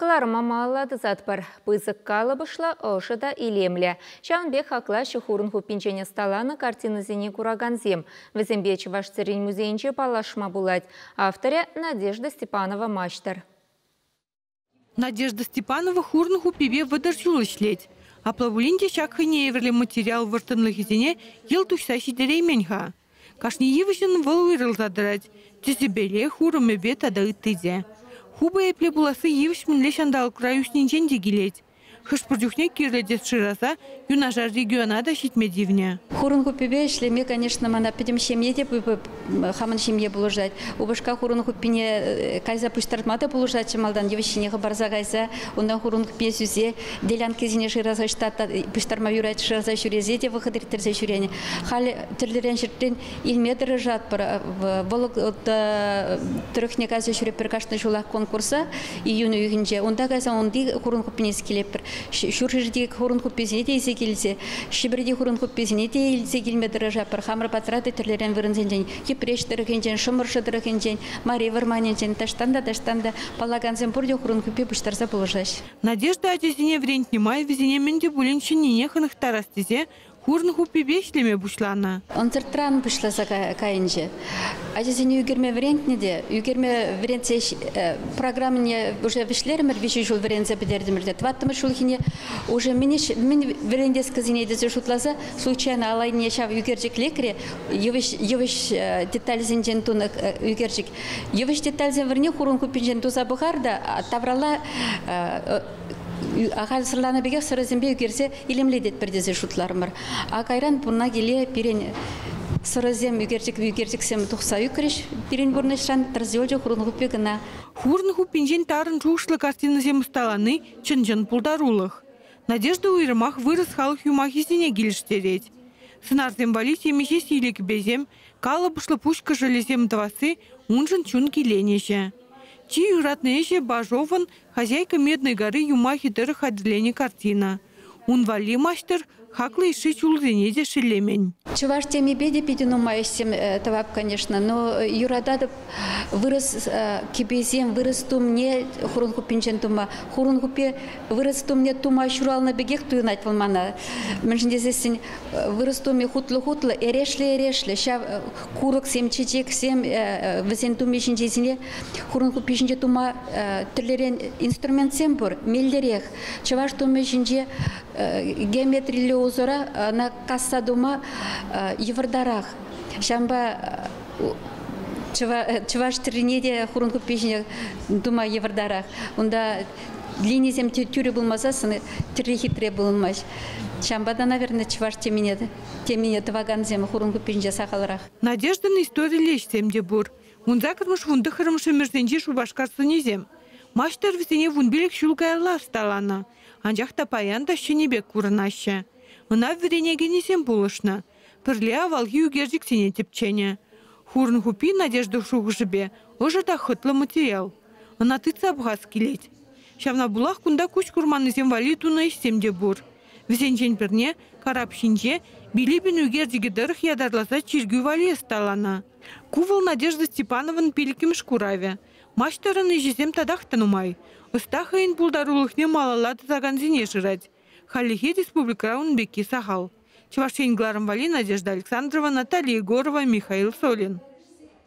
Кӑларӑма малалла тӑсатпӑр. Пысӑк калӑпӑшлӑ, ӑшӑ та илемлӗ. Ҫавӑн пек хаклаҫҫӗ хурӑн хуппинчен ӑсталанӑ картинӑсене куракансем. Вӗсемпе Чӑваш тӗррин музейӗнче паллашма пулать. Авторӗ Надежда Степанова маҫтӑр. Надежда Степанова хурӑн хуппипе 30 ҫул ӗҫлет. Апла пулин те ҫак хӑйне евӗрлӗ материал вӑрттӑнлӑхӗсене йӑлт уҫса ҫитереймен-ха. Кашни йывӑҫӑн вӑл уйрӑлса тӑрать, тӗсӗпеле, хурӑмӗпе тата ытти те. Хупӑ епле пуласси йывӑҫ мӗнле ҫанталӑкра ӳснинчен те килет. Хӑш-пӗр чухне кирлӗ тӗс шыраса юнашар региона та ҫитме тивнӗ. Хурӑн хуппипе ӗҫлеме, конечно, мана пӗтӗм ҫемье те хамӑн ҫемье пулӑшать. Упӑшка хурӑн хуппине кайса пуҫтарма та пулӑшатчӗ малтан, йывӑҫ ҫине хӑпарса кайса, унтан хурӑн хуппине сӳсе, делянкисене шыраса ӑҫта пуҫтарма юрать, шыраса ҫӳресе те вӑхӑт ирттерсе ҫӳренӗ. Халь тӗрлӗрен ҫӗртен илме тӑрӑшатпӑр. Вӑл тӑрӑхне кайса ҫӳретпӗр кашни ҫулах конкурса июнь уйӑхӗнче. Унта кайса унти хурӑн хуппине килетпӗр. Ҫурҫӗрти хурӑн хупписене те илсе килсе, Ҫӗпӗрти хурӑн хупписене те илсе килме тӑрӑшатпӑр. Хамӑр патра та тӗрлӗрен вырӑнсенчен, Йӗпреҫ тӑрӑхӗнчен, Шӑмӑршӑ тӑрӑхӗнчен, Мари вӑрманӗнчен, таҫтан та таҫтан та паллакансем пурте хурӑн хуппи пуҫтарса пулӑшаҫҫӗ. Надежда ачасене вӗрентнӗ май вӗсене мӗн те пулин ҫӗннине хӑнӑхтарас тесе хурӑн хуппипе ӗҫлеме пуҫланӑ. Ӑнсӑртран пуҫласа кайнчӗ. Ачасене ӳкерме вӗрентнӗ те, ӳкерме вӗрентсе программине уже вӗҫлерӗмӗр, 3 ҫул вӗренсе пӗтертӗмӗр те, 4-мӗш ҫулхине уже мӗн вӗрентес кӗсене тесе шутласа случайно алайне ҫав ӳкерчӗк лекрӗ, йывӑҫ детальсенчен тунӑ ӳкерчӗк. Йывӑҫ детальсен вырӑнне хурӑн хуппинчен туса пӑхар та тавралла ахаль сӑрланӑ пекех сӑрӑсемпе ӳкерсе илемлететпӗр тесе шутларӑмӑр. А кайран пурна киле пирӗн сӑрӑсем, ӳкерчӗксем тухса ӳкрӗҫ пирӗн пурнӑҫран, тӑрса юлчӗ хурӑн хуппи кӑна. Хурӑн хуппинчен тарӑн шухӑшлӑ картинӑсем ӑсталани чӑн-чӑн пултарулӑх. Надежда уйрӑмах вырӑс халӑх юмахӗсене килӗштерет. Сӑнарсем валли темиҫе сийлӗ кӗпесем, калӑпӑшлӑ пуҫ кӑшӑлӗсем тӑвасси уншӑн чун киленӗҫӗ. Чи юратнӑ ӗҫӗ Бажовӑн «Хозяйка Медной горы» юмахӗ тӑрӑх хатӗрленӗ картина. Ун валли маҫтӑр хаклӑ йышши чулсене те шеллемен. Чӑваш темипе те питӗ нумай ӗҫсем тӑвап, конечно, но юрататӑп вырӑс кӗпесем, вырӑс тумне хурӑн хуппинчен тума. Хурӑн хуппи вырӑс тумне тума ҫуралнӑ пекех туйӑнать вӑл мана. Мӗншӗн тесессӗн вырӑс тумӗ хутлӑ-хутлӑ, эрешлӗ-эрешлӗ. Ҫав курӑксем, чечексем вӗсен тумӗ ҫинчисене хурӑн хуппи ҫинче тума тӗрлӗрен инструментсем пур, меллӗрех. Чӑваш тумӗ ҫинче геометриллӗ узора ӑна касса тума йывӑртарах. Ҫавӑнпа чӑваш тӗррине те хурӑн хуппи ҫине тума йывӑртарах. Унта линисем тӳрӗ пулмасассӑн тӗрри хитре пулмасть. Ҫавӑнпа та, наверное, чӑваш темине тӑвакансем хурӑн хуппинче сахалрах. Надеждӑн историллӗ ӗҫсем те пур. 18-мӗш 19-мӗш ӗмӗрсенчи Шупашкар сӑнӗсем. Маҫтӑр вӗсене 15 ҫул каялла ӑсталанӑ. Анчах та паян та ҫӗнӗ пек курӑнаҫҫӗ. Ӑна вӗренекенӗсем пулӑшнӑ. Пӗрле авалхи ӳкерчӗксене тӗпченӗ. Хурӑн хуппи Надежда шухӑшӗпе ӑшӑ та хӑтлӑ материал. Ӑна тытса пӑхас килет. Ҫавна пулах кунта куҫ курманнисем валли тунӑ ӗҫсем те пур. Вӗсенчен пӗрне карап ҫинче Билибин ӳкерчӗкӗ тӑрӑх ятарласа чиркӳ валли ӑсталанӑ. Ку вӑл Надежда Степановӑн 5-мӗш куравӗ. Маҫтӑрӑн ӗҫӗсем татах та нумай. Ӑста хӑйӗн пултарулӑхне малалла тӑсакансене шырать. Хальлӗхе республикӑра ун пекки сахал. Чӑваш Ен кӑларӑм валли Надежда Александрова, Наталья Егорова, Михаил Солин.